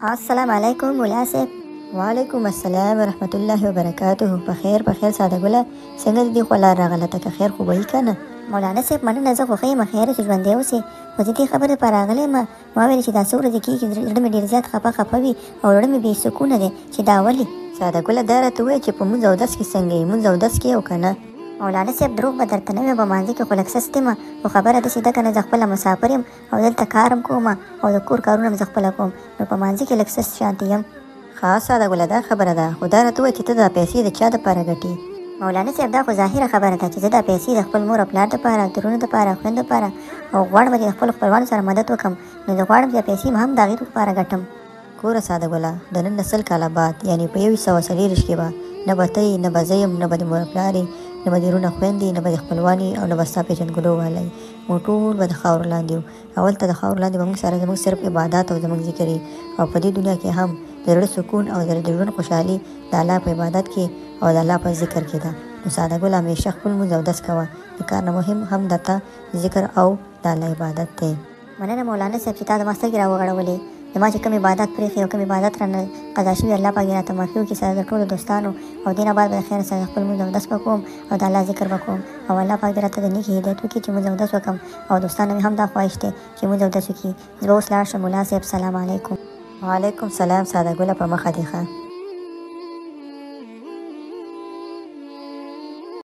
السلام علیکم مولا صاحب. وعلیکم السلام ورحمت الله وبرکاته. په خیر په خیر ساده ګله، څنګه دې خو لار راغلته؟ که خیر خو به وي که نه؟ مولانا صاحب مننه، زه خو ښه یم، خیر چې ژوندی اوسې. خو زه دې خبرې لپاره راغلی یم، ما ویل چې دا څو ورځې کېږي زړه مې ډېر زیات خفه خفه وي او زړه مې بې سکونه دی چې دا ولې. ساده ګله، دا راته ووایه چې په مونځ اودس کې څنګه یې؟ مونځ اودس کې او که نه؟ مولانا صاحب دروغ به درته نه وایم، په مانځه کې خو لږ سست یم، خو خبره داسې ده که نه، زه خپله مسافر یم او دلته کار هم کوم او د کور کارونه هم زه خپله کوم، نو په مانځه کې لږ سست شانتې یم. ښه ساده ګله، دا خبره ده، خو دا راته ووایه چې ته دا پیسې د چا دپاره ګټې؟ مولانا صاحب دا خو ظاهره خبره ده چې زه دا پیسې د خپل مور او پلار دپاره، د وروڼو دپاره، خویندو دپاره او غواړم چې د خپلو خپلوانو سره مدد وکړم، نو زه غواړم چې دا پیسې هم د هغې لپاره ګټم. ګوره ساده ګله، د نن نه 100 کاله بعد یعنې په 2124 کې به نه به ته یې، نه به زه یم، نه به د مور او پلار یې، نه به د وروڼه خویندې، نه به د خپلوان یې او نه به ستا پېژندګلو والا یې. موږ ټول به د خاورو لاندې یو او هلته د خاورو لاندې به موږ سره زموږ صرف عبادات او زموږ ذکر وي. او په دې دنیا کې هم د زړه سکون او د ژوند خوشحالي د الله په عبادت کې او د الله په ذکر کې ده. نو ساده ګله، همیشه خپل لمونځ اودس کوه، د کار نه مهم هم درته ذکر او د الله عبادت دی. مننه مولانا صاحب چې تا زما سترګې راوغړولې. زما چې کوم عبادت پرېښی او کوم عبادت رانه قضا شوي، الله پاک دې راته معافي وکړي سره د ټولو دوستانو. او دې نه بعد به د خیر سره خپل لمونځ اودس به کوم او د الله ذکر به کوم، او الله پاک دې راته د نیکې هدایت وکړي چې لمونځ اودس وکړم. او دوستانو مې هم دا خواهش دی چې لمونځ اودس وکړي. زه به اوس لاړ شم مولا صاحب، سلام علیکم. وعلیکم سلام ساده ګله، په مخه دې ښه.